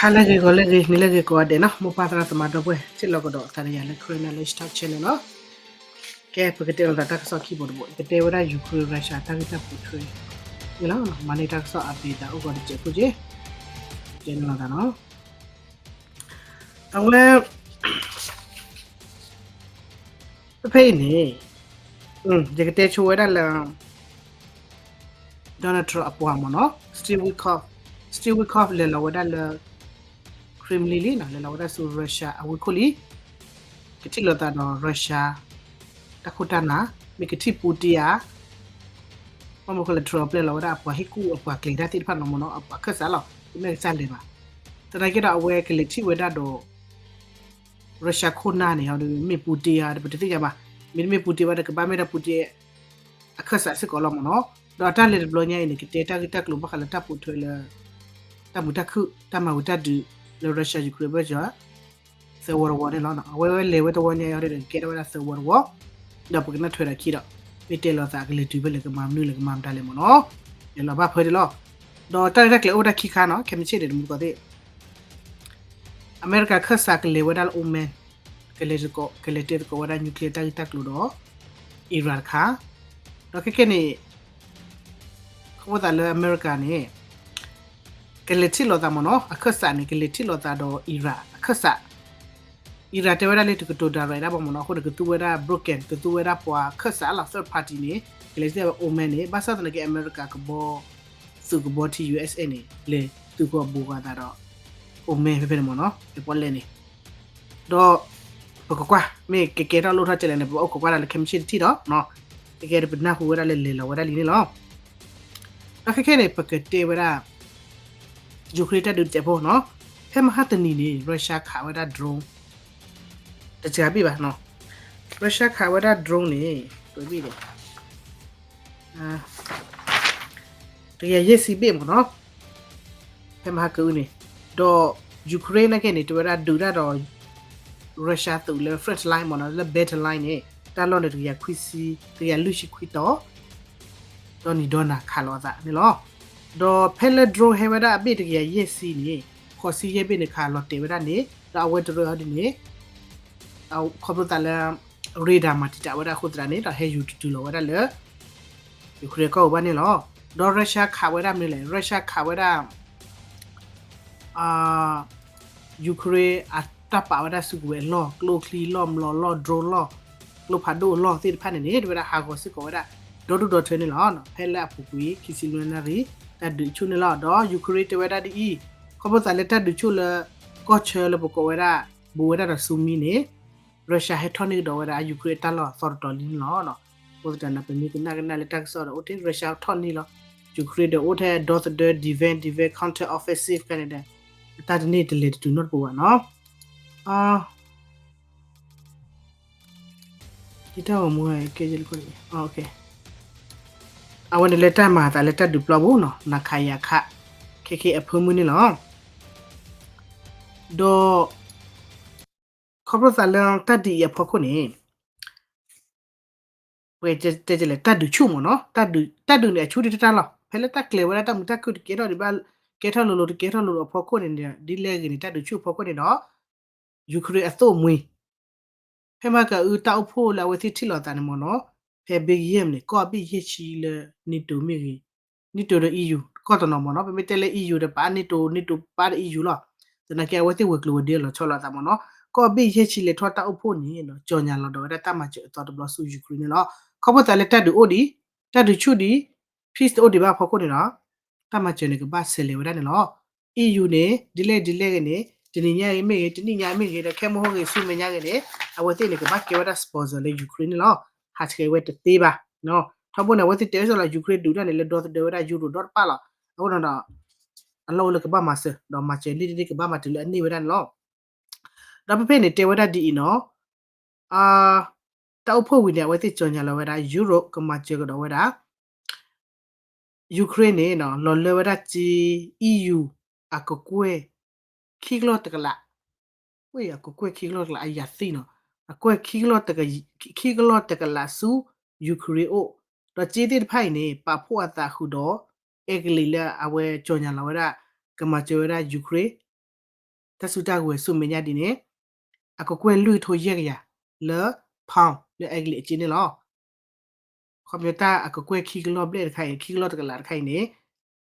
ဟါလၢအဂ့ၤ ဂီၤလၢအဂ့ၤ နံၤလၢအဂ့ၤကိးဂၤဒဲးနီၤ, မိၢ်ပၢ်သရၣ်သမါဒီပုၢ်ဝဲၢ် ထံၣ်လိာ်ကဒီးသးဒီးယၤလၢ Karen Knowledge Talk Channel နီၤ. ကဲ ပကတဲလိာ်သးတၢ်ကစီၣ်ခံဘိတဘိ ပကတဲဝဲဒၣ် Ukraine Russia တၢ်ဂ့ၢ်တၢ်ပိာ်ထွဲန့ၣ်လီၤ. မၤန့ၢ်တၢ်ကစီၣ် update သးအိၣ်ဂီၤတစဲးဖိက့ၤ တဲန့ၣ်လိာ်သးနီၤ. အဝဲ ဖဲဖဲအံၤန့ၣ် ယကတဲဆိဝဲဒၣ်လၢ Donald Trump အပှၤမ့ၢ်နီၤ Steve Witkoff, Steve Witkoff လဲၤလီၤဝဲဒၣ်လၢ Kremlin လံနီၤ, လဲၤလီၤဝဲဒၣ်ဆူ Russia အဝ့ၢ်ခိၣ်လံ, ကထံၣ်လိာ်သးဒီး Russia တၢ်ခိၣ်တၢ်နၢ်, မ့ၢ်ကထံၣ် Putin ဧါ, ဘၣ်မနုၤဃိလဲၣ် Trump ပျဲလီၤဝဲဒၣ်အပှၤဟ့ၣ်ကူၣ်အပှၤကျဲၤတၢ်သ့ၣ်တဖၣ်နီၤမ့ၢ်နီၤ, အပှၤခၢၣ်စးလီၤ, တမ့ၢ်ကစၢ်လဲၤဘၣ်. သနာ်က့ဒီးအဝဲကလဲၤထံၣ်ဝဲဒၣ်ဒီး Russia ခိၣ်နၢ်န့ၣ် မ့ၢ် Putin ဧါ ပတသ့ၣ်ညါဘၣ်, မ့တမ့ၢ် Putin ဘၣ်ဒီးကဘၣ်မ့ၢ်ဒၣ် Putin အခၢၣ်စးစ့ၢ်ကီးလီၤမ့ၢ်နီၤ. ဒီးတၢ်လဲၤတဘျီညါအံၤန့ၣ် ကတဲတၢ်ဂ့ၢ်တၢ်ကျိၤဘၣ်ဃးလၢတၢ်ပိာ်ထွဲလၢ တၢ်မုာ်တၢ်ခုၣ် တၢ်မၤဝံၤတၢ်ဒုးလၢ Russia Ukraine ဘၢၣ်စၢၤ သၢဝီတဝီန့ၣ်လီၤ. အဝဲဝဲလဲၤဝဲတဝီညါအံၤဒီး ကကဲထီၣ်ဝဲဒၣ်သၢဝီတဝီ, ဒီးပကနၢ်ထွဲဒီးခံဒီး မ့ၢ်တဲလိာ်သးကလဲၤတုၤဖဲလဲၣ် ကမၤမနုၤလဲၣ် ကမၤမတၤလဲၣ်မ့ၢ်နီၤ, လဲၤလီၤဘၣ်ဖဲဒၣ်လီၤ. ဒီးတၢ်ရဲၣ်တၢ်ကျဲၤအိၣ်ဝဲဒၣ်ခံခါနီၤ, ခဲမုၢ်ဆ့ၣ်န့ၣ် တမူတကိးသ့ၣ် အမဲရကၤခၢၣ်စးကလဲၤဝဲဒၣ်လၢ Oman, ကလဲၤတကိး ကလဲၤတဲသကိးဝဲဒၣ် nuclear တၢ်ဂ့ၢ်တၢ်ကျိၤဒီး Iran တခါ, ဒီးခဲကဲန့ၣ် ခီဖျိသးလၢအမဲရကၤန့ၣ် ကလဲၤထံၣ်လိာ်သးမ့ၢ်နီၤ, အခၢၣ်စးန့ၣ် ကလဲၤထံၣ်လိာ်သးဒီး Iran အခၢၣ်စး, Iran တဲဝဲဒၣ်လၢတကတိၤ direct ဒၣ်ဘၣ်မ့ၢ်နီၤ, အဃိန့ၣ် ကသူဝဲဒၣ် broker ကသူဝဲဒၣ်ပှၤခၢၣ်စးလီၤ third party န့ၣ် ကလဲၤထံၣ်ဝဲ Oman န့ၣ်, ဘၣ်ဆၣ်သနာ်က့ အမဲရကၤကဘီ သုးကဘီထံ U S A န့ၣ် လဲၤသုးကီၢ်ဘူးဃာ်သးဒီး Oman ဖဲဖဲန့ၣ်မ့ၢ်နီၤ, အပီၣ်လဲၣ်န့ၣ် ဒီး ပကကွၢ် မ့ၢ်ကကဲထီၣ်လိၣ်ထီၣ်ကလဲၣ်န့ၣ် ပဘၣ်အိၣ်ခိးကွၢ်တၢ်လၢခဲမုၢ်ဆ့ၣ်တထံၣ်ဒီး ကကဲဒီးပနၢ်ဟူဝဲဒၣ်လၢလဲၤလီၤဝဲဒၣ်လံန့ၣ်လီၤ. ဒီးခဲခဲန့ၣ် ပကတဲဝဲဒၣ် Ukraine တၢ်ဒုးတစဲးဖိနီၤ, ဖဲမဟါတနံၤန့ၣ် Russia ခးဝဲဒၣ် drone တစှၤဘ့ၣ်ဘၣ်နီၤ, Russia ခးဝဲဒၣ် drone န့ၣ် ပဘ့ၣ်န့ၣ် တကယၤယဲၢ်ဆံဘ့ၣ်မ့ၢ်နီၤ, ဖဲမဟါကအုန့ၣ်, ဒီး Ukraine နာ်က့န့ၣ် တဲဝဲဒၣ်ဒုးတၢ်ဒီး Russia သုးလၢ front line မ့ၢ်နီၤ, လၢ battle line န့ၣ် တၢ်လီၢ်န့ၣ် တကယၤခွံဆံ, တကယၤလွံၢ်ဆံခွံတီၤ ဒီးနံၤဒီနၤခးလီၤအသးန့ၣ်လီၤ. ဒီးဖဲလၢ drone ဟဲဝဲဒၣ်အဘ့ၣ်တကယၤယဲၢ်ဆံန့ၣ် ဃိးဆံယဲၢ်ဘ့ၣ်န့ၣ် ခးလီၤတဲာ်ဝဲဒၣ်န့ၣ် ဒီးအဝဲတရၢအီၤဒ်န့ၣ် ခီဖျိသးလၢ radar မၤတံာ်တာ်ဝဲဒၣ်အဃိသတးန့ၣ် ဒီးဟဲယူၤတတုၤလီၤဝဲဒၣ်လၢ Ukraine ကီၢ်ပူၤဘၣ်န့ၣ်လီၤ. ဒီး Russia ခးဝဲဒၣ်မနုၤလဲၣ်, Russia ခးဝဲဒၣ် Ukraine အတၢ်ပာ်ဝဲဒၣ်စုကဝဲၤအလီၢ်, ကျိချံလီၢ်, မျိာ်လီၢ်, drone လီၢ်, ကျိဖးဒိၣ်အလီၢ်သ့ၣ်တဖၣ်န့ၣ်န့ၣ် တဲဝဲဒၣ်ဟးဂီၤစ့ၢ်ကီးဝဲဒၣ် ဒီဒူၣ်ဒီထၢန့ၣ်လီၤ. ဖဲလၢအပူၤကွံာ် ခံဆံလွံၢ်နၣ်ရံၣ် တၢ်ဒုးဆူၣ်န့ၣ်လီၤ. ဒီး Ukraine တဲဝဲဒၣ်ဒ်အံၤ, ခီဖျိသးလၢတၢ်ဒုးဆူၣ်လၢ ကီၢ်ဆၢလၢပကိးဝဲဒၣ် ဘူးဝဲဒၣ်ဒီး Sumy န့ၣ် Russia ဟဲထီၣ်န့ၢ်ကဒီးဝဲဒၣ်အ Ukraine အတၢ်လီၢ်အသီတတီၤလံန့ၣ်လီၤ. အဃိသတးန့ၣ် ပမ့ၢ်ကနၣ်ကနၣ်လၢတၢ်ကစီၣ်ဒီးအိၣ်တ့ၢ် Russia ထီၣ်န့ၢ်လီၤ. Ukraine ဒီးအိၣ်ထဲဒီသဒၢ defense, defense counter offensive ဖဲန့ၣ်ဒီး အတၢ်တန့ၢ်တလဲၤတတုၤနီတပူၤဘၣ်နီၤ. တၢ်ဂီၤမူ ကဲ အဝဲန့ၣ်လၢတၢ်မၤအသးလၢတၢ်ဒုးပျီပူၤနီၤ, နခးယၤခး ခဲခဲအဖၢမုၢ်န့ၣ်လီၤ. ဒီး ခီဖျိသးလၢတၢ်ဒုးအံၤအဖီခိၣ်န့ၣ် ပတဲလဲၣ် တၢ်ဒုးဆူၣ်မ့ၢ်နီၤ, တၢ်ဒုးန့ၣ် အဆူၣ်ဒံးတၢ်လီၤ. ဖဲလၢတၢ်ကျဲၤဝဲဒၣ်တၢ်မုာ်တၢ်ခုၣ်တကဲထီၣ်ဒံးဘၣ်, ကဲထီၣ်လိၤလိၤတကဲထီၣ်လိၤလိၤအဖီခိၣ်န့ၣ် ဒ်လဲၣ်ဂ့ၤန့ၣ် တၢ်ဒုးဆူၣ်အဖီခိၣ်န့ၣ်ဒီး Ukraine အသိၣ်အမှံၤ ဖဲမဟါကအု တၢ်အိၣ်ဖှိၣ်လၢအဝဲသ့ၣ်ထံၣ်လိာ်သးန့ၣ်မ့ၢ်နီၤ, ဖဲ Belgium န့ၣ် ကီၢ်ဘ့ၣ်ယဲၢ်ဆံလၢ NATO မ့ၢ်ဂ့ၤ, NATO ဒီး EU ကီၢ်တနီၤမ့ၢ်နီၤ, ပမ့ၢ်တဲလၢ EU ဒီးပာ် NATO, NATO ပာ်ဒီး EU လီၤ. သနာ်က့အဝဲသ့ၣ်ဝဲၤကျိၤဝဲၤဒ့လီၤဆီလိာ်အသးမ့ၢ်နီၤ, ကီၢ်ဘ့ၣ်ယဲၢ်ဆံလဲၤထီၣ်တၢ်အိၣ်ဖှိၣ်န့ၣ် ကၠီၤညါလီၤဒီးဝဲဒၣ်တၢ်မၤစၢၤအသီတဘျီဆူ Ukraine န့ၣ်လီၤ. ခီဖျိသးလၢတၢ်ဒုးအိၣ်ဒံး, တၢ်ဒုးဆူၣ်ဒံး, peace တအိၣ်ဒံးဘၣ်အဖီခိၣ်န့ၣ်ဒီး တၢ်မၤစၢၤန့ၣ် ကဘၣ်ဆဲးလဲၤဝဲဒၣ်န့ၣ်လီၤ. EU န့ၣ် ဒ်လဲၣ်ဒ်လဲၣ်ဂ့ၤန့ၣ် တနံၤညါအံၤမ့ၢ်ဂ့ၤ, တနံၣ်ညါအံၤမ့ၢ်ဂ့ၤ, ဒီးခဲမုၢ်ဟိဂ့ၤ ဆူမဲာ်ညါဂ့ၤန့ၣ် အဝဲသ့ၣ်န့ၣ် ကဘၣ်ကဲဝဲဒၣ် sponsor လၢ Ukraine န့ၣ်လီၤ. ဟးဆှဲးဝဲတသ့ဘၣ်. ထီဘိန့ၣ် အဝဲသ့ၣ်တဲအီၤလီၤ Ukraine ဒုးတၢ်န့ၣ် လၢဒီသဒၢဝဲဒၣ် Europe ဒီတဖၣ်လီၤ. အဃိန့ၣ်ဒီး အလီၢ်အိၣ်လၢကဘၣ်မၤစၢၤ ဒီးမၤစၢၤလံတသ့ ကဘၣ်မၤတုၤလၢအန့ၢ်ဝဲဒၣ်န့ၣ်လီၤ. ဒီးဖဲဖဲန့ၣ် တဲဝဲဒၣ်ဒ်အံၤနီၤ, တၢ်အိၣ်ဖှိၣ်ဝံၤန့ၣ် အဝဲသ့ၣ်ကၠီၤညါလီၤဝဲဒၣ် Europe ကမၤစၢၤကဒီးဝဲဒၣ် Ukraine န့ၣ် လီၤလၢဝဲဒၣ်စ့ EU အကကွဲၢ် ခံကလီၢ်တကလး, အကကွဲၢ်ခံကလီၢ်တကလး အယၤသံနီၤ, အကွဲၢ်ခံကလီၢ်တကလးဆူ Ukraine အိၣ်, ဒီးစ့သ့ၣ်တဖၣ်အံၤန့ၣ် ပာ်ဖှိၣ်အသးဃုာ်ဒီး အဲကလံးလၢအဝဲကၠီၤညါလီၤဝဲဒၣ် ကမၤစၢၤဝဲဒၣ် Ukraine တၢ်စုတၢ်ကဝဲၤဆူမဲာ်ညါဒ်န့ၣ် အကကွဲၢ်လွံၢ်ကထိယဲၢ်ကယၤ လၢ pound လၢအဲကလံးအစ့န့ၣ်လီၤ. ခီပညီတၢ်အကကွဲၢ်ခံကလီၢ်ဘျဲၣ်တခါအံၤ ခံကလီၢ်တကလးတခါအံၤန့ၣ်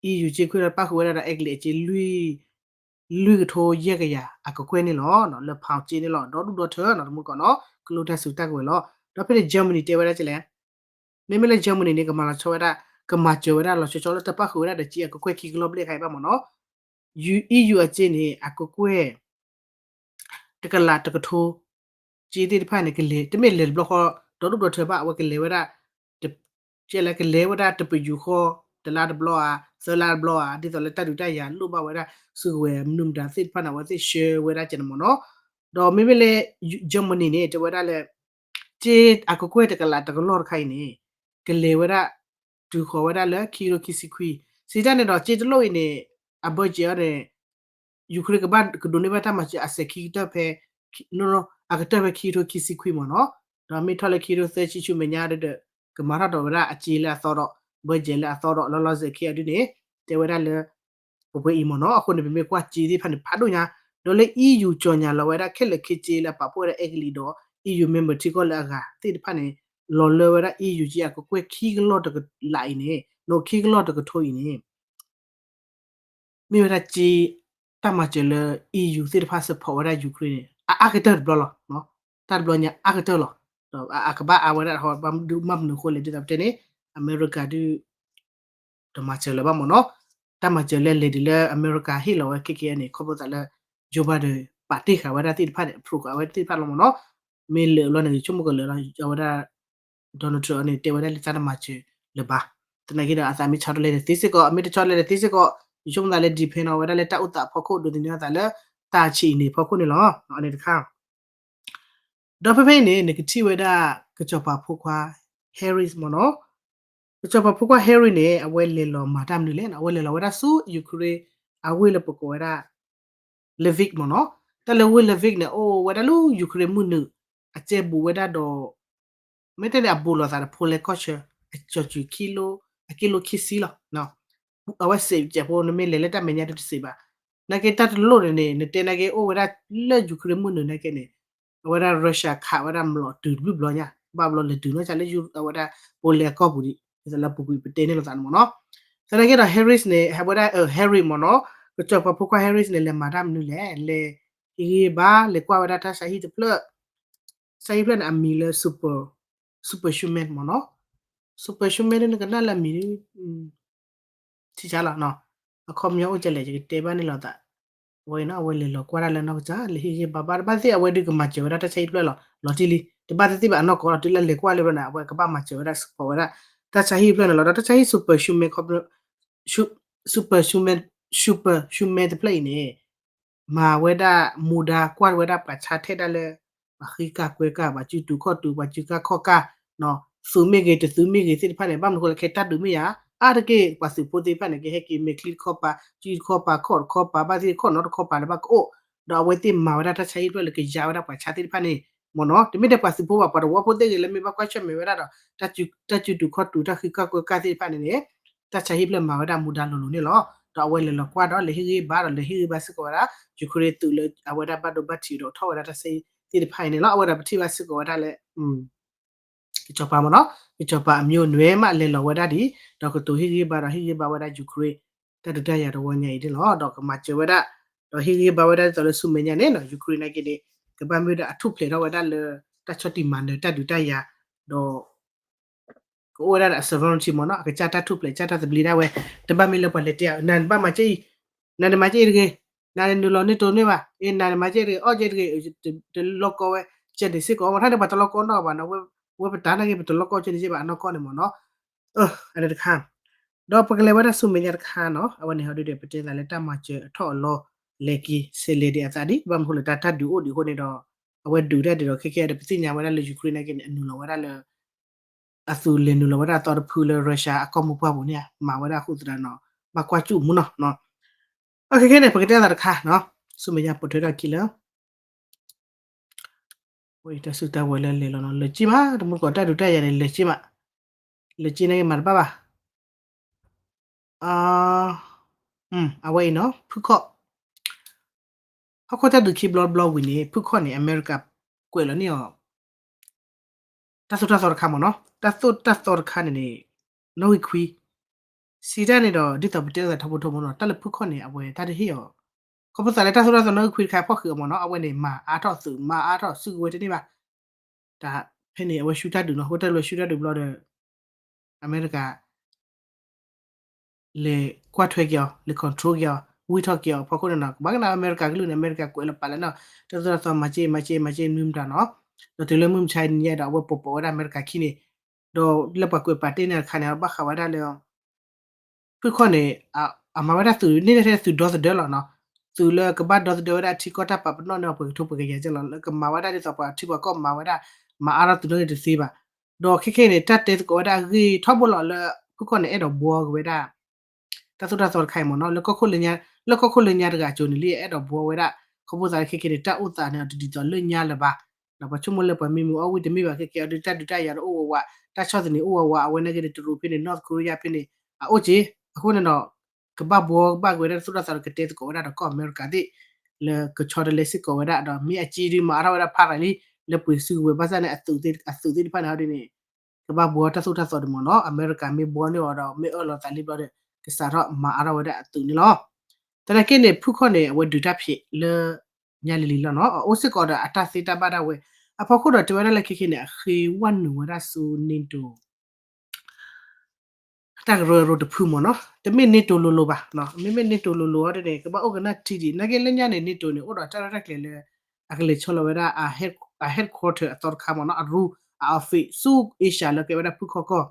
EU စ့ခွံဒီးပၣ်ဃုာ်ဝဲဒၣ်ဒီးအဲကလံးအစ့ လွံၢ်ကထိယဲၢ်ကယၤအကကွဲၢ်န့ၣ်လီၤ. လၢ pound စ့န့ၣ်လီၤ. ဒီဒူၣ်ဒီထၢနီၤ တမူကီးနီၤ ကလိတၢ်စုတၢ်ကဝဲၤလီၤ. ဒီးဖဲန့ၣ် Germany တဲဝဲဒၣ်ကလဲၣ် မ့မ့ၢ်လၢ Germany န့ၣ် ကမၤလီၤဆီဝဲဒၣ် ကမၤစၢၤဝဲဒၣ်လီၤဆီဆီလၢတၢ်ပၣ်ဃုာ်ဝဲဒၣ်ဒီးစ့အကကွဲၢ်ခံကလီၢ်ဘျဲၣ်တခါအံၤဘၣ်မ့ၢ်နီၤ EU အစ့န့ၣ် အကကွဲၢ် တကလးတကထိ စ့သ့ၣ်တဖၣ်န့ၣ် ကလဲၤ တမ့ၢ်လဲၤတဘျီဃီ ဒီဒူၣ်ဒီထၢဘၣ် အဝဲကလဲၤဝဲဒၣ် ကဲလၢကလဲၤဝဲဒၣ်တပယူာ်ဃီ တလါတဘျီဧါ သၢလါတဘျီဧါ ဒ်သိးလၢတၢ်ဒုးတၢ်ယၤလိၣ်ဘၣ်ဝဲဒၣ် စုကဝဲၤမနုၤမတၤသ့ၣ်တဖၣ်န့ၣ် အဝဲသ့ၣ်ဆှၢဝဲဒၣ်ကဲန့ၣ်မ့ၢ်နီၤ. ဒီးမ့မ့ၢ်လၢ Germany န့ၣ် တဲဝဲဒၣ်လၢ စ့အကကွဲၢ်တကလးတကလီၢ်တခါအံၤန့ၣ် ကလဲၤဝဲဒၣ် တုၤဃီၤဝဲဒၣ်လၢခံကထိခံဆံခွံ စံးတၢ်န့ၣ်ဒီး စ့တလိၣ်အံၤန့ၣ် အဘၢၣ်စၢၤအီၤန့ၣ် Ukraine ကဘၣ်ကဒိးန့ၢ်ဘၣ်တၢ်မၤစၢၤအစဲးခံကတၢၢ်ဖဲ အကတၢၢ်ဖဲခံကထိခံဆံခွံမ့ၢ်နီၤ. ဒီးမ့ၢ်ထီၣ်လၢခံကထိသၢဆံဆူမဲာ်ညါဒီး ကမၤထီၣ်ဒီးဝဲဒၣ်အစ့လၢအသီဒီး ဘၢၣ်စၢၤလၢအသီဒီး လီၤလီၤဆဲးခဲအံၤဒ်န့ၣ် တဲဝဲဒၣ်လၢ ပပှဲၤအံၤမ့ၢ်နီၤ အဃိန့ၣ် ပမ့ၢ်ကွၢ်စ့သ့ၣ်တဖၣ်န့ၣ် ဖးဒိၣ်ညါ ဒီးလၢ EU ကၠီၣ်ညါလီၤဝဲဒၣ်ခဲလၢာ်ခဲဆ့လၢအပာ်ဖှိၣ်ဝဲဒၣ်အဲကလံးဒီး EU member ထံကီၢ်လၢအဂၤသ့ၣ်တဖၣ်န့ၣ် လီၤလၢဝဲဒၣ် EU စ့အကကွဲၢ်ခံကလီၢ်တကလးအံၤန့ၣ် နီၣ်ခံကလီၢ်တကထိအံၤန့ၣ် မ့ၢ်ဝဲဒၣ်စ့ တၢ်မၤစၢၤလၢ EU သ့ၣ်တဖၣ် support ဝဲဒၣ် Ukraine န့ၣ် အအါကတၢၢ်တဘျီလီၤ. တၢ်တဘျီညါအါကတၢၢ်လီၤ. ဒီးအကဘၣ်အါဝဲဒၣ် ဘၣ်မနုၤအဃိလဲၣ် ဒ်သိးပတဲန့ၣ် အမဲရကၤဒုး တမၤစၢၤလၢၤဘၣ်မ့ၢ်နီၤ. တၢ်မၤစၢၤလၢလဲၤဒ်လၢအမဲရကၤဟ့ၣ်လီၤဝဲခဲကဲန့ၣ် ခီဖျိသးလၢ Joe Biden ပာ်တ့ၢ်ဃာ်ဝဲဒၣ်သ့ၣ်တဖၣ်န့ၣ် approve ဃာ်ဝဲသ့ၣ်တဖၣ်လီၤမ့ၢ်နီၤ. မ့ၢ်လၢာ်လီၤန့ၣ် ယဆိကမိၣ်ကလၢာ်လီၤ အဝဲဒၣ် Donald Trump န့ၣ် တဲဝဲဒၣ်လၢတၢ်တမၤစၢၤလၢၤဘၣ်. သနာ်က့ဒီး အသးမ့ၢ်ဆီတလဲဒီးသ့စ့ၢ်ကီး အမ့ၢ်တဆီတလဲဒီးသ့စ့ၢ်ကီး ယဆိကမိၣ်သးလၢ depend on ဝဲဒၣ်လၢတၢ်အိၣ်သးအဖီခိၣ် ဒိးသန့ၤအသးလၢ တၢ်ဆံးအံၤန့ၣ်အဖီခိၣ်န့ၣ်လီၤ. အန့ၣ်တခါ ဒီးဖဲဖဲအံၤန့ၣ် နကထံၣ်ဝဲဒၣ် ကစီၤပၤဖိခွါ Harris မ့ၢ်နီၤ. ကစီၤပၤဖိခွါ Harris န့ၣ် အဝဲလဲၤလီၤမၤတၢ်မနုၤလဲၣ်နီၤ, အဝဲလဲၤလီၤဝဲဒၣ်ဆူ Ukraine အဝ့ၢ်လၢပကိးဝဲဒၣ် Lviv မ့ၢ်နီၤ. တၢ်လၢဝ့ၢ် Lviv န့ၣ် အိၣ်ဝဲဒၣ်လၢ Ukraine မုၢ်နုာ် အကဲဘူးဝဲဒၣ်ဒီး မ့ၢ်တဲန့ၣ် အဘူးလိာ်သးဒီး ဖိလဲကီၢ်ဆၢ အကၠီၤစုၤခံလိ အကံလိခံဆံလီၤ. အဝဲစံးကဲးဖိ နမ့ၢ်လဲၤလၢတၢ်မဲာ်ညါဒုးတစံးဘၣ်. နာ်က့တၢ်တလိၣ်န့ၣ်န့ၣ် နတဲနာ်က့အိၣ်ဝဲဒၣ်လၢ Ukraine မုၢ်နုာ်နာ်က့န့ၣ် အဝဲဒၣ် Russia ခးဝဲဒၣ်မျိာ်တုၤတဘျုးဘျီညါ ဘၣ်ဘျီလဲၤတုၤနီၢ်ကီၢ်လၢ အဝဲဒၣ် ဖိလဲကီၢ်ပူၤဒံး ဒ်သိးလၢပူၤကွံာ်ပတဲန့ၢ်လိာ်သးန့ၣ်မ့ၢ်နီၤ. သနာ်က့ဒီး Harris န့ၣ် အဝဲဒၣ် Harris မ့ၢ်နီၤ, ကစီၤပၤဖိခွါ Harris န့ၣ် လဲၤမၤတၢ်မနုၤလဲၣ်, လဲၤဟ့ၣ်ဂံၢ်ဟ့ၣ်ဘါ လဲၤကွၢ်ဝဲဒၣ်တၢ်ဆါဟံၣ်တဖျၢၣ်, တၢ်ဆါဟံၣ်တဖျၢၣ်န့ၣ် အမံၤလၢ Super, Super Schumer မ့ၢ်နီၤ, Super Schumer န့ၣ် နကနၣ်လၢအမံၤ ထံဆါလီၤ, အခီပညီအိၣ်ကလဲၣ် ယကတဲဘၣ်န့ၣ်လီၤသး, အဝဲနီၤ အဝဲလဲၤလီၤကွၢ်တၢ်လၢနီၢ်ကစၢ် လဲၤဟ့ၣ်ဂံၢ်ဟ့ၣ်ဘါဘၣ် တဘၣ်သ့ၣ် အဝဲဒုးကမၤစၢၤဝဲဒၣ်တၢ်ဆါဟံၣ်တဖျၢၣ်လီၤ, လီၤတံၢ်လံ, တဘၣ်သ့ၣ်သ့ၣ်ဘၣ်အနီၢ်ကီၢ်လီၤ တုၤလၢလဲၤကွၢ်လၢဖဲန့ၣ် အဝဲကဘၣ်မၤစၢၤဝဲဒၣ် support ဝဲဒၣ် တၢ်ဆါဟံၣ်တဖျၢၣ်န့ၣ်လီၤ. ဒီးတၢ်ဆါဟံၣ် Super Schumer, Super Schumer, Super Schumer တဖျၢၣ်အံၤန့ၣ် မၤဝဲဒၣ်မူဒါ ကွၢ်ဝဲဒၣ်ပှၤဆါထဲဒၣ်လၢ ပှၤဃံကၢ်ကွဲကၢ် ပှၤစုတူာ်ခီၣ်တူာ် ပှၤစုကၢ်ခီၣ်ကၢ်, သုးမ့ၢ်ဂ့ၤ တသုးမ့ၢ်ဂ့ၤသ့ၣ်တဖၣ်န့ၣ် ဘၣ်မနုၤဃိလဲၣ် ခဲတၢ်ဒုးမ့ၢ်ယၤ အါတက့ၢ် ပှၤသုးဖိသ့ၣ်တဖၣ်န့ၣ် ကဟဲက့ၤမဲာ်ချံတခီပၤ စုတခီပၤ ခီၣ်တခီပၤ ဘၣ်သ့ၣ်ခီၣ်နီတခီပၤလၢဘၣ်ကအိၣ်, ဒီးအဝဲသ့ၣ်မၤဝဲဒၣ်တၢ်ဆါဟံၣ်တဖျၢၣ်လၢကယါဝဲဒၣ်ပှၤဆါသ့ၣ်တဖၣ်န့ၣ် မ့ၢ်နီၤ, တမ့ၢ်ထဲပှၤသုးဖိဘၣ် ပှၤသဝီဖိသ့ၣ်ဂ့ၤလၢမ့ၢ်ဘၣ်ကွၢ်ဆၢၣ်မဲာ်ဝဲဒၣ်ဒီး တၢ်စုတူာ်ခီၣ်တူာ် တၢ်ဃံကၢ်ကွဲကၢ်သ့ၣ်တဖၣ်န့ၣ်န့ၣ် တၢ်ဆါဟံၣ်ဖျၢၣ်မၤဝဲဒၣ်မူဒါလိၤလိၤန့ၣ်လီၤ. ဒီးအဝဲလဲၤလီၤကွၢ်ဒီးလဲၤဟ့ၣ်ဂံၢ်ဘါဒီးလဲၤဟ့ၣ်ဂံၢ်ဘါစ့ၢ်ကီးဝဲဒၣ် Ukraine သုးလၢအဝဲဒၣ်ဘၣ်ဒိဘၣ်ထံးဒီးထီၣ်ဝဲဒၣ်တၢ်ဆါဟံၣ်သ့ၣ်တဖၣ်အံၤန့ၣ်လီၤ. အဝဲဒၣ်ပထံၣ်ဘၣ်စ့ၢ်ကီးဝဲဒၣ်လၢ ကစီၤပၤမ့ၢ်နီၤ, ကစီၤပၤအမျိုးနွယ်မးလဲၤလီၤဝဲဒၣ်ဒ် ဒီးကတိၤဟ့ၣ်ဂံၢ်ဘါဒီးဟ့ၣ်ဂံၢ်ဘါဝဲဒၣ် Ukraine တၢ်ဒုးတၢ်ယၤတဝီညါအံၤန့ၣ်လီၤ. ဒီးကမၤစၢၤဝဲဒၣ် ဒီးဟ့ၣ်ဂံၢ်ဘါဝဲဒၣ်ဒ်သိးလၢဆူမဲာ်ညါန့ၣ်နီၤ Ukraine နာ်က့န့ၣ် ကဘၣ်မ့ၢ်ဝဲဒၣ်အထူၣ်ဖျဲးထီၣ်ဝဲဒၣ်လၢ တၢ်ဆီၣ်တံၢ်မၤနၢၤတၢ်ဒုးတၢ်ယၤ ဒီး ကအိၣ်ဝဲဒၣ်ဒီးအ sovereignty မ့ၢ်နီၤ, အကစၢ်တၢ်ထူၣ်ဖျဲး ကစၢ်တၢ်သဘျ့ဒၣ်ဝဲ, တဘၣ်မ့ၢ်လၢပှၤလဲၤတဲအီၤ နၤနဘၣ်မၤကဲအံၤ, နၤနမၤကဲအံၤတဂ့ၤ, နၤနနုာ်လီၤန့ၢ်တိၢ်န့ၢ်ဘၣ်, အ့ နၤနမၤကဲအံၤတဂ့ၤ, အီၣ်ကဲအံၤတဂ့ၤ, တလီကီဝဲ, ကဲန့ၣ်စ့ၢ်ကီး မ့ၢ်ထါန့ၣ်ပှၤတလီကီနီၢ်ဘၣ်နီၤ, ဝဲပတၢ်နာ်က့ ပတလီကီကဲန့ၣ်စ့ၢ်ဘၣ် အနီၢ်ကီၢ်န့ၣ်မ့ၢ်နီၤ, အန့ၣ်တခါ ဒီးပကလဲၤဝဲဒၣ်ဆူမဲာ်ညါတခါနီၤ, အဝဲန့ၣ်ဟီဒုဒီး ပတဲသးလၢတၢ်မၤစၢၤအထီၣ်အလီၤ လဲၤက့ၤ ဆဲးလဲၤဒံးအသးဒံး, ဘၣ်မနုၤဃိလဲၣ် တၢ်တၢ်ဒုးအိၣ်ဒံးအဃိန့ၣ်ဒီး အဝဲဒုးတၢ်ဒံးဒီး ခဲကဲဒီး ပသ့ၣ်ညါဝဲဒၣ်လၢ Ukraine နာ်က့န့ၣ် အနုာ်လီၤဝဲဒၣ်လၢ အသုးလဲၤနုာ်လီၤဝဲဒၣ်အသီတဖုလၢ Russia အကီၢ်မိၢ်ပှၢ်ပူၤန့ၣ် မၤဝဲဒၣ်အဃိသတးနီၤ, ဘၣ်ကွၢ်စူၣ်မူနီၤ, အခဲကဲန့ၣ် ပကတဲသးတခါနီၤ, ဆူမဲာ်ညါပိာ်ထွဲထီၣ်ခံလၢ တၢ်စုတၢ်ဝဲၤလၢလဲၤလီၤနီၤ, လၢက့မး တမူတကိး တၢ်ဒုးတၢ်ယၤန့ၣ် လၢက့မး, လၢက့နာ်က့မၤတဘၣ်ဘၣ်, အဝဲအံၤနီၤ ဖုခီၣ် ဟီၣ်ခိၣ်တၢ်ဒုးခံဘျီတဘျီဝံၤန့ၣ် ဖုခီၣ်န့ၣ် အမဲရကၤကွဲးလီၤန့ၢ်အီၤ တၢ်သိၣ်တၢ်သီတခါမ့ၢ်နီၤ. တၢ်သိၣ်တၢ်သီတခါန့ၣ်န့ၣ် နီၣ်ဂံၢ်ခွံ စံးတၢ်န့ၣ်ဒီး ဒ်သိးပတဲလိာ်သးထီဘိထီဘိမ့ၢ်နီၤ, တၢ်လၢဖုခီၣ်န့ၣ် အဝဲတၢ်တဟ့ၣ်အီၤ, ခီဖျိသးလၢတၢ်သိၣ်တၢ်သီနီၣ်ဂံၢ်ခွံတခါဖီၣ်ဃုာ်အီၤမ့ၢ်နီၤ, အဝဲန့ၣ် မၤအါထီၣ်သုး မၤအါထီၣ်စုကဝဲၤတန့ၢ်ဘၣ်. တၢ်ဖဲန့ၣ် အဝဲဆူတၢ်ဒုးနီၤ, အဃိတၢ်လၢဆူတၢ်ဒုးဘျီဒီး အမဲရကၤ လဲၤကွၢ်ထွဲက့ၤအီၤ, လဲၤ control က့ၤအီၤ, ဝံၢ်ထီၣ်က့ၤအီၤ, ဖီခိၣ်န့ၣ်နီၤ ကဘၣ်ကနၣ်အမဲရကၤကလုၢ်န့ၣ် အမဲရကၤကွဲးလီၤပာ်လၢနီၤ, တၢ်သိၣ်တၢ်သီမၤစ့မၤစ့မၤစ့ မနုၤမတၤနီၤ, ဒီးတုၤလၢမုၢ်မဆါတနံၤညါဒီး အဝဲပိာ်ပိာ်ဝဲဒၣ်အမဲရကၤခံန့ၣ်, ဒီးလၢပှၤကွဲးပာ်တ့ၢ်န့ၣ်တခါန့ၣ် ဘၣ်ဃးဝဲဒၣ်လၢ ဖုခီၣ်န့ၣ် အမၤဝဲဒၣ်သုးန့ၣ်ထဲသုးဒီသဒၢလီၤနီၤ, သုးလၢကဘၣ်ဒီသဒၢဝဲဒၣ်ထံကီၢ်တၢ်ပာ်ပနီၣ်န့ၢ်အီၤပှဲၤကထိပှဲၤကယၤကဲလီၤ, လၢကမၤဝဲဒၣ်ဒ်သိးပှၤထံပှၤကီၢ်မၤဝဲဒၣ် မၤအါထီၣ်သုးနီၣ်ဂံၢ်တသ့ဘၣ်. ဒီးခဲခဲအံၤန့ၣ် တၢ်တဲသကိးဝဲဒၣ်အဂ့ၢ်ထီဘိလီၤလၢ ဖုခီၣ်န့ၣ် အဲၣ်ဒိးဘှီက့ၤဝဲဒၣ် တၢ်သိၣ်တၢ်သီတခါအံၤမ့ၢ်နီၤ, လၢကီၢ်ခိၣ်လၢညါတဂၤအစိၤန့ၣ်လံ အဲၣ်ဒိးဘှီဝဲဒၣ်, ခီဖျိသးလၢခဲခဲန့ၣ် တၢ်အိၣ်သးန့ၣ် တဒ်သိးလၢညါလၢၤဘၣ်, ဒီးပှၤဆိကမိၣ်လၢပှၤမံမုာ်အီၣ်ဝံၣ်တမ့ၢ်ဘၣ် ခဲခဲအံၤဒီး တၢ်ဒုးတၢ်ယၤဒီးအိၣ်ဝးဝး, တၢ်ဆီၣ်သနံးအိၣ်ဝးဝး, အဝဲနာ်က့ဒီး တရူးဖဲန့ၣ် North Korea ဖဲန့ၣ် အအိၣ်က့ၤ, အဃိန့ၣ်ဒီး ကဘၣ်ဘှီကဘၣ်က့ၤဝဲဒၣ်တၢ်သိၣ်တၢ်သီဒီး ကတဲသကိးဝဲဒၣ်ဒီးကီၢ်အမဲရကၤသ့ၣ် လၢကဆီတလဲစ့ၢ်ကီးဝဲဒၣ်ဒီး မ့ၢ်အစ့ဒုးမၤအါထီၣ်ဝဲဒၣ်ဖးရၤလံ လၢပှ့ၤစုကဝဲၤ ဘၣ်ဆၣ်န့ၣ် အသုးသ့ၣ်တဖၣ်န့ၣ်ဟီဒ်န့ၣ် ကဘၣ်ဘှီတၢ်သိၣ်တၢ်သီဒံးမ့ၢ်နီၤ, အမဲရကၤမ့ၢ်ဘှီန့ၢ်အီၤဒီး မ့ၢ်အၢၣ်လီၤသးလံဘျီဒီး ကစးထီၣ်မၤအါထီၣ်ဝဲဒၣ်အသုးန့ၣ်လီၤ. သနာ်က့န့ၣ် ဖုခီၣ်န့ၣ် အဝဲဒုးတၢ်ဖျဲးလၢ ညါလံၤလံၤလီၤနီၤ, အအိၣ်စ့ၢ်ကီးဒီးအတၢ်သ့တၢ်ဘၣ်ဒၣ်ဝဲ, အဖီခိၣ်ဒီးတဲဝဲဒၣ်လၢခဲခဲန့ၣ် အဃ့ဝဲနုာ်ဝဲဒၣ်ဆူ NATO တၢ်ကရၢကရိတဖုမ့ၢ်နီၤ, တမ့ၢ် NATO လိၤလိၤဘၣ်, မ့မ့ၢ် NATO လိၤလိၤအီၤဒ်န့ၣ် ကဘၣ်အိၣ်ကနၣ်ထံဒံး, နာ်က့လၢညါန့ၣ် NATO န့ၣ် အိၣ်ဒီးတၢ်ရဲၣ်တၢ်ကျဲၤလၢ အကလဲၤဆီလီၤဝဲဒၣ် အ headquarter အသီတခါမ့ၢ်နီၤ, အရူ အ office ဆူ Asia လၢကဲဝဲဒၣ်ဖုခီၣ်ကီၢ်,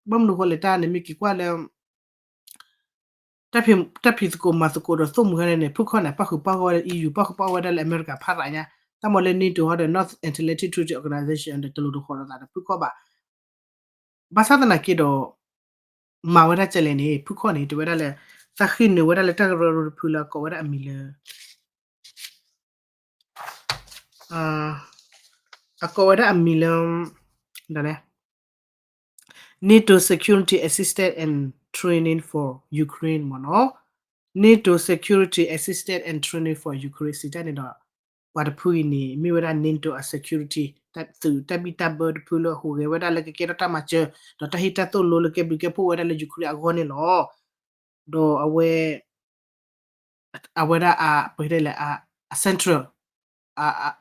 ဘၣ်မနုၤဃိလဲၣ် တၢ်န့ၣ်မ့ၢ်က့ၤကွၢ်လၢ တၢ်ဖံးသကိးမၤသကိးဒီးသိၣ်မှံၤဟဲန့ၣ် ဖုခီၣ်န့ၣ် ပၣ်ဃုာ်ပၣ်ဂီၢ်ဝဲဒၣ် EU ပၣ်ဃုာ်ပၣ်ဂီၢ်ဝဲဒၣ်လၢအမဲရကၤဖးရၤညါ, တၢ်မ့ၢ်လၢ NATO ဟီဒီး North Atlantic Treaty Organization ဒီးတလိၤတဃီၤလိာ်သးဒီးဖုခီၣ်ဘၣ်. ဘၣ်ဆၣ်သနာ်က့ဒီး မၤဝဲဒၣ်ကဲလဲၣ်န့ၣ် ဖုခီၣ်န့ၣ် တဲဝဲဒၣ်လၢ သးဃ့နုာ်ဝဲဒၣ်လၢတၢ်ကရၢကရိတဖုလၢအကိးဝဲဒၣ်အမံၤလၢ အကိးဝဲဒၣ်အမံၤလၢ ဒ်လဲၣ် NATO Security Assistance and Training for Ukraine မ့ၢ်နီၤ, NATO Security Assistance and Training for Ukraine စံးတၢ်န့ၣ်ဒီး ပှၤတဖုအံၤန့ၣ် မ့ၢ်ဝဲဒၣ် NATO အ security သုးတၢ်ဘံၣ်တၢ်ဘၢတဖုလၢဟူးဂဲၤဝဲဒၣ်လၢကကဲထီၣ်တၢ်မၤစၢၤ ဒီးတၢ်ဟ့ၣ်တၢ်သိၣ်လိလၢကဲဘျုးကဲဖှိၣ်ဝဲဒၣ်လၢ Ukraine အဂီၢ်န့ၣ်လီၤ. ဒီးအဝဲ အဝဲဒၣ်အ ပကတဲလဲၣ် အ central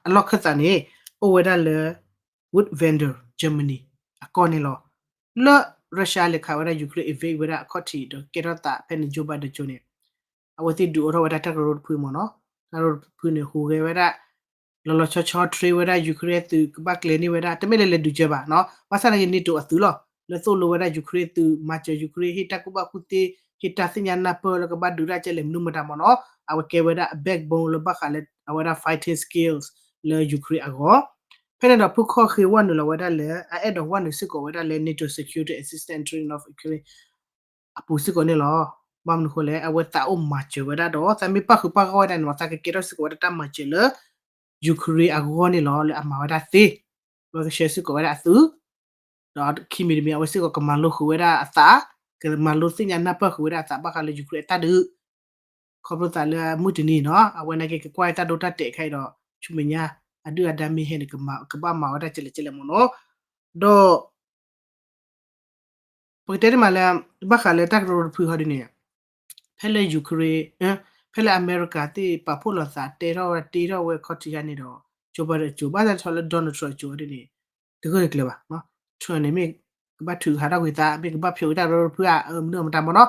အလီၢ်ခၢၣ်သးန့ၣ် အိၣ်ဝဲဒၣ်လၢ Wittenberg Germany အကီၢ်န့ၣ်လီၤ. လၢ Russia လဲၤခးဝဲဒၣ် Ukraine invade ဝဲဒၣ်အခီၣ်ထံးဒီးကဲထီၣ်သးဖဲန့ၣ် Joe Biden ကၠိန့ၣ် အဝဲသ့ၣ်ဒုးအိၣ်ထီၣ်ဝဲဒၣ်တၢ်ကရၢကရိတဖုမ့ၢ်နီၤ, တၢ်ကရၢကရိတဖုန့ၣ် ဟူးဂဲၤဝဲဒၣ် လီၤလီၤဆီဆီ train ဝဲဒၣ် Ukraine သုးကဘၣ်ကျဲၤန့ၢ်ဝဲဒၣ် တမ့ၢ်လၢလဲၤဒုးစၢၤဘၣ်နီၤ, ဘၣ်ဆၣ်သနာ်က့ NATO အသုးလီၤ လၢသိၣ်လိဝဲဒၣ် Ukraine သုး မၤစၢၤ Ukraine ဟ့ၣ်တၢ်ကူၣ်ဘၣ်ကူၣ်သ့ ဟ့ၣ်တၢ်သ့ၣ်ညါနၢ်ပၢၢ်လၢကဘၣ်ဒုးတၢ်ကဲလဲၣ်မနုၤမတၤမ့ၢ်နီၤ, အဝဲကဲဝဲဒၣ်အ backbone လၢဘၣ်ဃးလၢ အဝဲဒၣ် fighting skills လၢ Ukraine အဂီၢ်. ဖဲန့ၣ်ဒီးဖုခီၣ်ဃ့ဝဲနုာ်လီၤဝဲဒၣ်လၢ အအဲၣ်ဒိးဝဲနုာ်စ့ၢ်ကီးဝဲဒၣ်လၢ NATO Security Assistance and Training of Ukraine အပူၤစ့ၢ်ကီးန့ၣ်လီၤ. ဘၣ်မနုၤဃိလဲၣ် အဝဲသးအိၣ်မၤစၢၤဝဲဒၣ်ဒီး သးမ့ၢ်ပၣ်ဃုာ်ပၣ်ဂီၢ်ဝဲဒၣ်န့ၣ်မ့ၢ် သးကကဲထီၣ်စ့ၢ်ကီးဝဲဒၣ်တၢ်မၤစၢၤလၢ Ukraine အဂီၢ်န့ၣ်လီၤ လၢအမၤဝဲဒၣ်သ့, အဝဲကဆှၢစ့ၢ်ကီးဝဲဒၣ်အသုး ဒီးခံမံၤတမံၤ အဝဲစ့ၢ်ကီးကမၤလိဃုာ်ဝဲဒၣ်အသး, ကမၤလိသ့ၣ်ညါနၢ်ပၢၢ်ဃုာ်ဝဲဒၣ်အသး ဘၣ်ဃးလၢ Ukraine အတၢ်ဒုး ခီဖျိသးလၢမုၢ်တနံၤနီၤ အဝဲနာ်က့ကကွၢ်တၢ်ဒိတၢ်တဲာ်ခဲအံၤဒီး ဆူမဲာ်ညါ အဒုၣ်အဒါမ့ၢ်ဟဲန့ၣ် ကဘၣ်မၤဝဲဒၣ်ကဲလဲၣ်ကဲလဲၣ်မ့ၢ်နီၤ. ဒီး ပကတဲတမံၤလၢ ဘၣ်ဃးလၢတၢ်ကရၢကရိတဖုဟီဒ်န့ၣ် ဖဲလၢ Ukraine ဖဲလၢအမဲရကၤသ့ၣ်ပာ်ဖှိၣ်လိာ်သး တဲထီၣ်ဝဲတ့ထီၣ်ဝဲခီၣ်ထံးခါန့ၣ်ဒီး ကၠိဘၣ်ဒၣ်ကၠိ ဘၣ်ဆၣ်ထီၣ်လၢ Donald Trump အကၠိဒ်န့ၣ် တဂၢၢ်တကျၢၤဘၣ်. Trump န့ၣ်မ့ၢ်ကဘၣ်ထုးဟးထီၣ်ကွံာ်သး မ့ၢ်ကဘၣ်ဖျိးက့ၤတၢ်ကရၢကရိတဖုဧါ မနုၤမတၤမ့ၢ်နီၤ.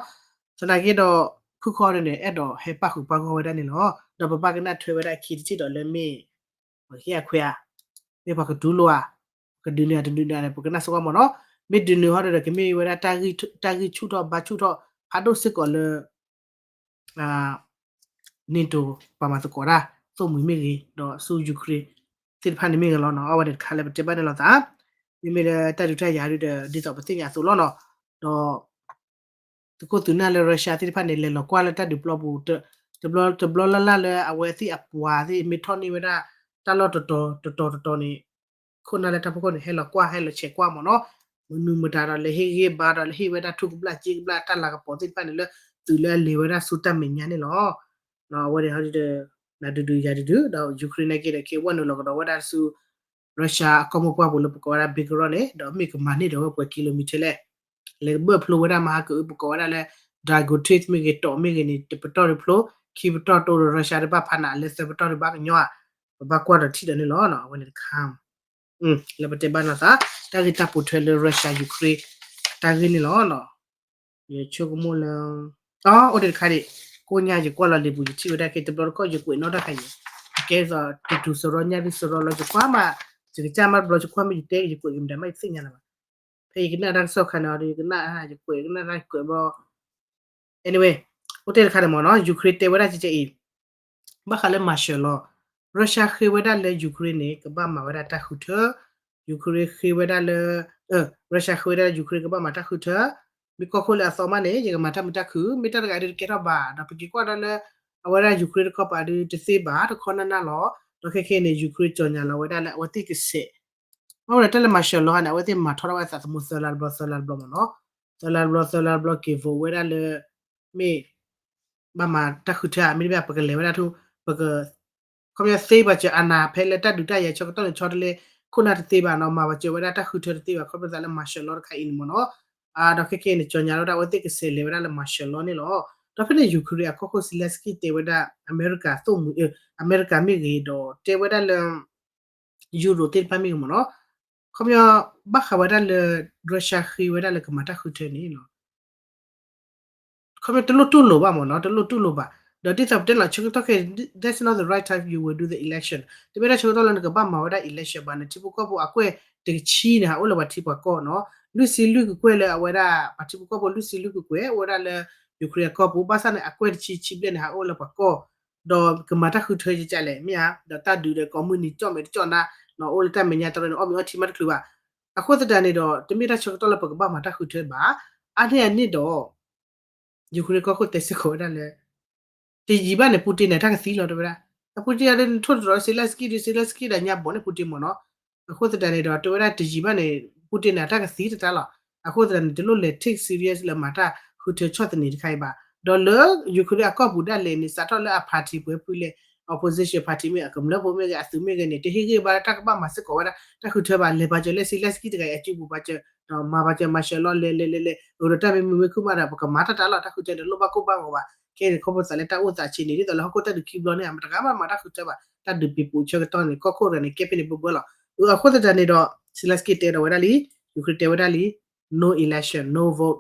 သနာ်က့ဒီး ဖုခီဒ်န့ၣ် အဲၣ်ဒိးဟဲပၣ်ဃုာ်ပၣ်ဂီၢ်ဝဲဒၣ်န့ၣ်လီၤ. ဒီးပဘၣ်ကနၣ်ထွဲဝဲဒၣ်အခံတထံၣ်ဒီးလၢမ့ၢ် ပှၤဟ့ၣ်အခွဲးဧါ, မ့ၢ်ပှၤကတူၢ်လိာ်ဧါ, ပကဒုးနုာ်ဧါတဒုးနုာ်ဧါန့ၣ် ပကနၣ်ဆိကမိၣ်မ့ၢ်နီၤ. မ့ၢ်ဒုးနုာ်ဟီဒီး ကမ့ၢ်ဝဲဒၣ် တၢ်ဂံၢ်ဆူၣ်ထီၣ်ဘါဆူၣ်ထီၣ်ဖးဒိၣ်စ့ၢ်ကီးလၢ NATO ပှၤမၤသကိးတၢ် သိၣ်မှံၤမ့ၢ်ဂ့ၤ ဒီးဆူ Ukraine သ့ၣ်တဖၣ်န့ၣ်မ့ၢ်ဂ့ၤလီၤနီၤ. အဝဲန့ၣ်တခါလၢပတဲဘၣ်န့ၣ်လိာ်သး, မ့မ့ၢ်လၢတၢ်ဒုးတၢ်ယၤဒုးဒီး ဒ်သိးပသ့ၣ်ညါအသိးလီၤနီၤ. ဒီး သုးခိၣ်သုးနၢ်လၢ Russia သ့ၣ်တဖၣ်န့ၣ် လဲၤလီၤကွၢ်လၢတၢ်ဒုးပျီပူၤ တဘျီတဘျီလၢ်လၢ်လၢအဝဲသ့ၣ်အပှၤသ့ၣ် မ့ၢ်ထီၣ်န့ၢ်ဝဲဒၣ် တၢ်လီၢ်တတီၤတတီၤတတီၤန့ၣ် ခိၣ်နၢ်လၢတၢ်ဖီခိၣ်န့ၣ် ဟဲလီၤကွၢ် ဟဲလီၤဆဲးကွၢ်မ့ၢ်နီၤ. မနုၤမတၤဒီး လဲၤဟ့ၣ်ဂံၢ်ဘါဒီး လဲၤဟ့ၣ်ဝဲဒၣ်ထူကဘျၣ်စ့ကဘျၣ် တၢ်လၤကပီၤသ့ၣ်တဖၣ်န့ၣ်လၢ သုးလၢအလဲၤဝဲဒၣ်ဆူတၢ်မဲာ်ညါန့ၣ်လီၤ. အဝဲန့ၣ်ဟီဒီး နၤဒုးဒုးယၤဒုးဒုး ဒီး Ukraine နာ်က့ဒီး က့ၤဝဲနုာ်လီၤကဒီးဝဲဒၣ်ဆူ Russia အကီၢ်မိၢ်ပှၢ်ပူၤလၢပကိးဝဲဒၣ် Belgorod န့ၣ် ဒီးမ့ၢ်ကမၤန့ၢ်ဒီးဝဲပှဲၤ kilometer လဲၣ် လဲၤကဘၢၣ်ဖျိဝဲဒၣ်မဟါကအု ပကိးဝဲဒၣ်လၢ Dragochet မ့ၢ်ဂ့ၤ တီၣ်မ့ၢ်ဂ့ၤန့ၣ် တပတီၢ်တဖျိ ခံပတီၢ်တအိၣ်ဒီး Russia တဘၣ်ဖးနး လၢသၢပတီၢ်တဘၣ်ကညီဧါ ပဘၣ်ကွၢ်ဒီးထံၣ်ဒီးန့ၣ်လီၤ. အဝဲန့ၣ်တခါ လၢပတဲဘၣ်နီၢ်သး တၢ်ဂ့ၢ်တၢ်ပိာ်ထွဲလၢ Russia Ukraine တၢ်ဂ့ၢ်န့ၣ်လီၤ. ယဆိကမိၣ်လၢ အိၣ်ဒံးတခါဒံး ကိးညါယကွၢ်လီၤလံာ်ပူၤ ယထံၣ်ဝဲဒၣ်က့ တဘျီတခီၣ် ယကွဲးနီၣ်တၢ်ခါအံၤ ကဲသိး တတူၢ်စရီညါဒ်စရီလီၤ ယကွၢ်မး ယကစၢ်မးတဘျီ ယကွၢ်မ့ၢ်ယတဲ ယကွဲးက့ၤမတၤမး ယသ့ၣ်ညါလၢၤဘၣ်. ဖဲယကနၣ်တၢ်ကစီၣ်ခါန့ၣ်ဒီး ယကနၣ် ယကွဲး ယကနၣ်တၢ်ကွဲးဘျီ anyway အိၣ်တ့ၢ်တခါန့ၣ်မ့ၢ်နီၤ Ukraine တဲဝဲဒၣ်ကဲကဲအံၤ ဘၣ်ဃးလၢ martial law Russia ဃ့ဝဲဒၣ်လၢ Ukraine န့ၣ် ကဘၣ်မၤဝဲဒၣ်တၢ်ဃုထၢ Ukraine ဃ့ဝဲဒၣ်လၢ Russia ဃ့ဝဲဒၣ်လၢ Ukraine ကဘၣ်မၤတၢ်ဃုထၢ မ့ၢ်ကီၢ်ခိၣ်လၢအသီမးန့ၣ် ယကမၤတၢ်မုာ်တၢ်ခုၣ် မ့ၢ်တၢ်တဂၤဒုးတကဲထီၣ်ဘၣ် ဒီးပက့ၤကွၢ်ဒီးလၢ အဝဲဒၣ် Ukraine တခီပၤဒုးတသ့ဘၣ် တခီနၢ်နၢ်လီၤ ဒီးခဲခဲအံၤန့ၣ် Ukraine ကၠီၣ်ညါလီၤဝဲဒၣ်လၢအဝဲသ့ၣ်ကဆဲး အဝဲဒၣ်တၢ်လၢ martial law န့ၣ် အဝဲသ့ၣ်မၤထီၣ်ဒၣ်ဝဲသးသမူသၢလါတဘျီသၢလါတဘျီမ့ၢ်နီၤ သၢလါတဘျီသၢလါတဘျီက့ၤ vote ဝဲဒၣ်လၢ မ့ၢ် ဘၣ်မၤတၢ်ဃုထၢဧါ မ့တမ့ၢ် ပကလဲၤဝဲဒၣ်ထူ ပက ခီပညီသ့ပှၤစၢၤ အာဏာ ဖဲလၢတၢ်ဒုးတၢ်ယၤဆၢကတီၢ်န့ၣ် ဆီတလဲ ခိၣ်နၢ်တသ့ဘၣ်နီၤ မၤပှၤစၢၤဝဲဒၣ်တၢ်ဃုထၢတသ့ဘၣ် ခီဖျိသးလၢ martial law တခါအံၤန့ၣ်မ့ၢ်နီၤ ဒီးခဲခဲအံၤန့ၣ် ကၠီၣ်ညါလီၤဝဲဒၣ် အဝဲသ့ၣ်ကဆဲးလဲၤဝဲဒၣ်လၢ martial law န့ၣ်လီၤ. ဒီးဖဲန့ၣ် Ukraine အကီၢ်ခိၣ် Zelensky တဲဝဲဒၣ် အမဲရကၤ သိၣ်မှံၤ အမဲရကၤမ့ၢ်ဂ့ၤ ဒီးတဲဝဲဒၣ်လၢ Europe သ့ၣ်တဖၣ်မ့ၢ်ဂ့ၤမ့ၢ်နီၤ ခီပညီ ဘၣ်ဃးဝဲဒၣ်လၢ Russia ဃ့ဝဲဒၣ်လၢကမၤတၢ်ဃုထၢန့ၣ် ခီပညီတလိၣ်တူၢ်လိာ်ဘၣ်မ့ၢ်နီၤ တလိၣ်တူၢ်လိာ်ဘၣ် ဒီးဒ်သိးပတဲလီၤဆၢကတီၢ်ခဲအံၤ that's not the right time you will do the election တမ့ၢ်တၢ်ဆၢကတီၢ်လၢနကဘၣ်မၤဝဲဒၣ် election ဘၣ် နထံဖိကီၢ်ဖိအကွဲၢ်တကဆံန့ၣ် ဟးအိၣ်လၢပှၤထံပှၤကီၢ်နီၤ လွံၢ်ဆံလွံၢ်ကကွဲၢ်လၢအဝဲဒၣ် ပှၤထံဖိကီၢ်ဖိလွံၢ်ဆံလွံၢ်ကကွဲၢ် အိၣ်ဝဲဒၣ်လၢ Ukraine အကီၢ်ပူၤ ဘၣ်ဆၣ်န့ၣ် အကွဲၢ်တဆံဆံဘျဲၣ်န့ၣ် ဟးအိၣ်လၢပှၤကီၢ် ဒီးကမၤတၢ်ဃုထၢယကလဲၣ် မ့ၢ်ဧါ ဒီးတၢ်ဒုးဒီးကိးမုၢ်နံၤကၠီၣ်မဲာ်တကၠီၣ်နါ နီၤ အိၣ်လၢတၢ်မဲာ်ညါတရၢန့ၣ် အီၣ်မ့ၤအီထံမးတချုးဘၣ် အဃိသတးန့ၣ်ဒီး တမ့ၢ်တၢ်ဆၢကတီၢ်လၢပကဘၣ်မၤတၢ်ဃုထၢဘၣ် အါန့ၢ်အန့ၣ်ဒီး Ukraine ကီၢ်ခိၣ်တဲစ့ၢ်ကီးဝဲဒၣ်လၢ တယံာ်ဘၣ်န့ၣ် Putin န့ၣ် တၢ်ကသံလီၤ တဲဝဲဒၣ် အ Putin အဒၣ်နထိၣ်သတြီၤ Zelensky ဒီး Zelensky ဒီးညါဘီးန့ၣ် Putin မ့ၢ်နီၤ အဃိသတးန့ၣ်ဒီး တဲဝဲဒၣ်တယံာ်ဘၣ်န့ၣ် Putin န့ၣ် အတၢ်ကသံတတၢ်လီၤ အဃိသတးန့ၣ် တလိၣ်လဲၤ take serious လၢမၤတၢ်ဃုထၢဆီၣ်သနံးတခါအံၤဘၣ် ဒီးလၢ Ukraine အကီၢ်ပူၤဒၣ်လဲာ်န့ၣ် စးထီၣ်လၢအ party ပှဲၤဖုလဲၣ် opposition party မ့ၢ်အကမျၢၢ်ဖိမ့ၢ်ဂ့ၤ အသုးမ့ၢ်ဂ့ၤန့ၣ် တဟ့ၣ်ဂံၢ်ဘါလၢတၢ်ကဘၣ်မၤစ့ၢ်ကီးဝဲဒၣ် တၢ်ဃုထၢဘၣ် လဲၤပာ်စၢၤလၢ Zelensky တဂၤအံၤအစုပူၤပာ်စၢၤ ဒီးမၤပာ်စၢၤ martial law လဲၤလဲၤလဲၤလဲၤ အၢဒီးတၢ်မ့ၢ်မုာ်မ့ၢ်ခုၣ်မးဒီး ပကမၤတၢ်တၢ်လီၤ တၢ်ဃုထၢန့ၣ် လိၣ်ဘၣ်ကိၢ်ဘၣ်ဂီၤဘၣ် ခဲအံၤန့ၣ် ခီဖျိသးလၢတၢ်အိၣ်သးဆံးန့ၣ် ဒ်သိးလၢဟီၣ်ခိၣ်တၢ်ဒုးခံဘျီန့ၣ် မတဂၤမးမၤတၢ်ဃုထၢဘၣ် တၢ်ဒုးပံၤပူၤဆၢကတီၢ်န့ၣ် ကီၢ်ခိၣ်တဂၤန့ၣ် ကဲဖဲန့ၣ်ဘၢဘၢလီၤ အဃိသတးန့ၣ်ဒီး Zelensky တဲဒီးဝဲဒၣ်လံ Ukraine တဲဝဲဒၣ်လံ no election no vote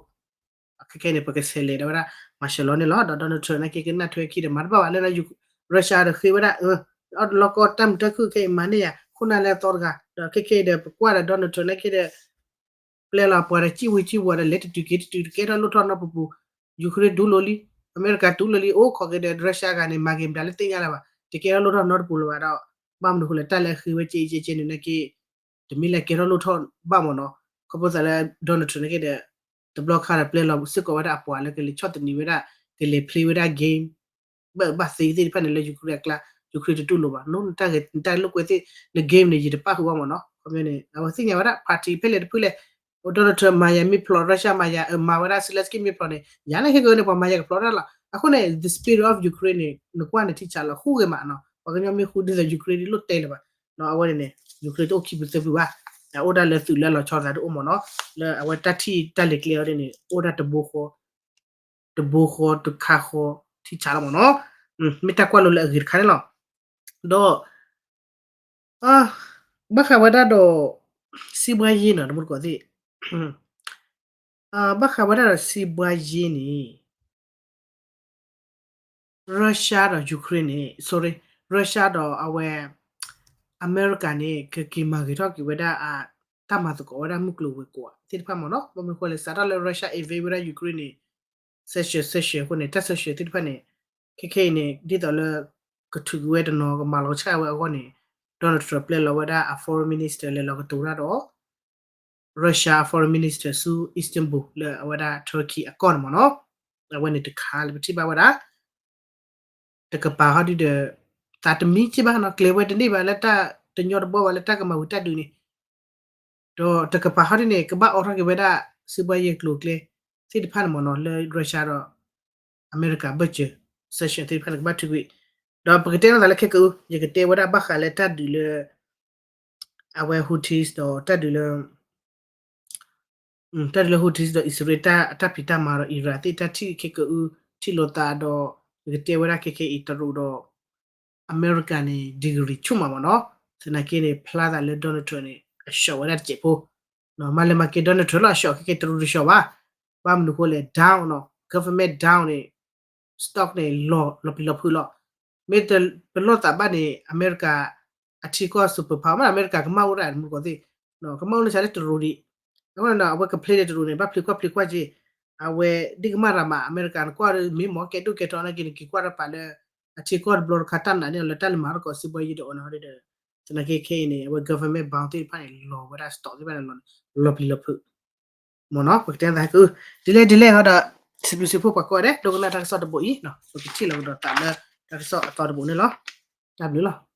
ခဲခဲန့ၣ် ပကဆဲးလဲၤဒီးဝဲဒၣ် martial law န့ၣ်လီၤ ဒီး Donald Trump နာ်က့ကနၣ်ထွဲခံဒီးမၤတဘၣ်ဘၣ်လၢ Russia ဒီးဃ့ဝဲဒၣ် အီၣ်တလီၢ်ကီၢ်တၢ်မုာ်တၢ်ခုၣ်ခဲအံၤမၤန့ၢ်ယၤ ခိၣ်နၢ်လၢအသီတဂၤ ဒီးခဲခဲအံၤဒီးပကွၢ်ဒီး Donald Trump နာ်က့ဒီး ပျဲလီၤပှၤဒီးစံၣ်ဝံၤစံၣ်ဝီၤဒီးလဲၤတတုၤက့ၤတတုၤ တကဲထီၣ်လိၣ်ထီၣ်နီတပူၤပူၤ Ukraine တူၢ်လိာ်လံ အမဲရကၤတူၢ်လိာ်လံ အိၣ်ခိးက့ၤဒီး Russia ဂၤန့ၣ် မၤက့ၤမတၤလၢသ့ၣ်ညါလၢၤဘၣ် တကဲထီၣ်လိၣ်ထီၣ်နီတပူၤလၢၤဘၣ်ဒီး ဘၣ်မနုၤဃိလဲၣ် တၢ်လၢအဃ့ဝဲကဲအံၤကဲကဲန့ၣ်နာ်က့ တမ့ၢ်လၢကဲထီၣ်လိၣ်ထီၣ်ဘၣ်မ့ၢ်နီၤ ခီဖျိသးလၢ Donald Trump နာ်က့ဒီး တဘျီခါဒီးပျဲလီၤစ့ၢ်ကီးဝဲဒၣ်အပှၤလၢကလဲၤဆီၣ်သနံးဝဲဒၣ် ကလဲၤဖျ့ဝဲဒၣ် game ဘၣ်ဘၣ်သ့သ့ၣ်တဖၣ်န့ၣ်လၢ Ukraine အကျါ Ukraine တတူၢ်လိာ်ဘၣ် နတၢ်ဂ့ၢ်နတၢ်လိာ်ကွဲသ့ၣ် န game န့ၣ် ယတပၣ်ဃုာ်ဘၣ်မ့ၢ်နီၤ ခီပညီန့ၣ် အဝဲသ့ၣ်ညါဝဲဒၣ် party ဖဲလဲၣ်တဖုလဲၣ် Donald Trump မၤယၤမ့ၢ်ဖျိး Russia မၤယၤ မၤဝဲဒၣ် Zelensky မ့ၢ်ဖျိးန့ၣ် ယၤန့ၣ်ဟ့ၣ်က့ၤန့ၣ် ပှၤမၤယၤကဖျိးတၢ်လီၤ အဃိန့ၣ် the spirit of Ukraine န့ၣ် နကွၢ်န့ၣ်ထံဆးလီၤ ဃူဂ့ၤမးနီၤ ပှၤကညီမ့ၢ်ဃူဒ်သိး Ukraine ဒ်လိၣ်တဲလၢၤဘၣ် အဝဲန့ၣ်န့ၣ် Ukraine တအိၣ်ခံပူၤသၢပူၤဘၣ် အိၣ်ဒၣ်လၢသုးလၢလီၤဆီသးတအိၣ်မ့ၢ်နီၤ လၢအဝဲတၢ်ထံၣ်တၢ်လဲၤကျဲအီၤဒ်န့ၣ် အိၣ်ဒၣ်တဘိဃီ တဘိဃီတခါဃီ ထံဆးလီၤမ့ၢ်နီၤ မ့ၢ်တၢ်ကွၢ်လိလၢအဂ့ၤတခါန့ၣ်လီၤ ဒီး ဘၣ်ဃးဝဲဒၣ်ဒီး စံးဘှါယ့နီၤ တမူတကိးသ့ၣ် ဘၣ်ဃးဝဲဒၣ်ဒီးစံးဘှါယ့န့ၣ် Russia ဒီး Ukraine န့ၣ် sorry Russia ဒီးအဝဲ အမဲရကၤန့ၣ် ကက့ၤမၤဂ့ၤထီၣ်က့ၤဝဲဒၣ် တၢ်မၤသကိးဝဲဒၣ်မုၢ်ကျိၤဝဲၤကွာ်သ့ၣ်တဖၣ်မ့ၢ်နီၤ ဘၣ်မနုၤဃိလဲၣ် စးထီၣ်လၢ Russia invade ဝဲဒၣ် Ukraine န့ၣ် sanction sanction အဃိန့ၣ် တၢ် sanction သ့ၣ်တဖၣ်န့ၣ် ခဲခဲအံၤန့ၣ် ဒ်သိးလၢ ကထုးက့ၤဝဲတနီၤ ကမၤလီၤဆှၣ်ဝဲအဂီၢ်န့ၣ် Donald Trump ပျဲလီၤဝဲဒၣ်အ foreign minister လဲၤလီၤကတိၤတၢ်ဒီး Russia foreign minister ဆူ Istanbul လၢအဝဲဒၣ် Turkey အကီၢ်န့ၣ်မ့ၢ်နီၤ အဝဲန့ၣ်တခါလၢပထံၣ်ဘၣ်ဝဲဒၣ် တကပၤဟီဒုဒီး သးတမံစ့ၢ်ဘၣ်နီၤ ကျဲၤဝဲတန့ၢ်ဘၣ်လၢတၢ်တညီတဘီဘၣ်လၢတၢ်ကမၤဝံၤတၢ်ဒုးန့ၣ် ဒီးတကပၤဟီဒုန့ၣ် ကဘၣ်အိးထီၣ်က့ၤဝဲဒၣ် စံးဘှါယ့ကျိၤကျဲသ့ၣ်တဖၣ်န့ၣ်မ့ၢ်နီၤ လၢ Russia ဒီး အမဲရကၤဘၢၣ်စၢၤ sanction သ့ၣ်တဖၣ်န့ၣ် ကဘၣ်ထုးကွံာ် ဒီးပကတဲလိာ်သးလၢခဲကအု ယကတဲဝဲဒၣ်ဘၣ်ဃးလၢတၢ်ဒုးလၢ အဝဲ Houthis ဒီးတၢ်ဒုးလၢ တၢ်ဒုးလၢ Houthis ဒီးအံၣ်စရ့လးတၢ်ဖံးတၢ်မၤဒီး Iran သ့ၣ်တၢ်ထံၣ်ခဲကအု ထံၣ်လိာ်သးဒီး ယကတဲဝဲဒၣ်ခဲခဲအံၤ တရူးဒီး အမဲရကၤန့ၣ် degree ဆူၣ်မးမ့ၢ်နီၤ. သနာ်က့န့ၣ် ဖျါသးလၢ Donald Trump န့ၣ် အ short ဝဲဒၣ်တစဲးဖိ မၤလဲၤမၤက့ၤ Donald Trump လီၤ အ short ခဲခဲ တရူးတ short ဘၣ်. ဘၣ်မနုၤဃိလဲၣ် down နီၤ government down န့ၣ် stock န့ၣ် လီၤလီၤပျံၤလီၤဖုးလီၤ. မ့ၢ်တပလီၢ်သးဘၣ်န့ၣ် အမဲရကၤ အထံကီၢ် superpower မ့ၢ်အမဲရကၤကမၣ်အိၣ်ဒၣ်မုၢ်ကီၢ်သ့ၣ် ကမၣ်အိၣ်လၢဆါလၢတရူးဒံး. အဃိန့ၣ် အဝဲက play ဒီးတရူးန့ၣ် ဘၣ်ဖျံးကွၢ်ဖျံးကွၢ်က့ၤ အဝဲဒ်ကမၣ်တၢ်မး အမဲရကၤနကွၢ်ဒီး မ့ၢ်မ့ၢ်ကဲဒိၣ်ကဲထီၣ်နာ်က့န့ၣ် က့ၤကွၢ်တၢ်ပာ်လၢ အထံကီၢ်တဘျီတခါ တၢ်နာ်န့ၢ်အီၤလၢတၢ်လၢမၤထီၣ်ကီးစံးဘှီယံၤဒီးအီၤန့ၣ်ဒီး သနာ်က့ခဲအံၤန့ၣ် အဝဲ government bond သ့ၣ်တဖၣ်န့ၣ် လီၤဝဲဒၣ် stock သ့ၣ်တဖၣ်န့ၣ် လီၤပျံၤလီၤဖုး မ့ၢ်နီၤ ပကတဲသးက ဒ်လဲၣ်ဒ်လဲၣ်ဟီဒီး စံးဘျုးစံးဖှိၣ်ပှၤကိးဂၤဒဲး ဒိကနၣ်တၢ်ကစီၣ်တဘိအံၤ ပကထံၣ်လိာ်ကဒီးသးလၢ တၢ်ကစီၣ်အသီတဘိန့ၣ်လီၤ. တၢ်ဘျုးလီၤ.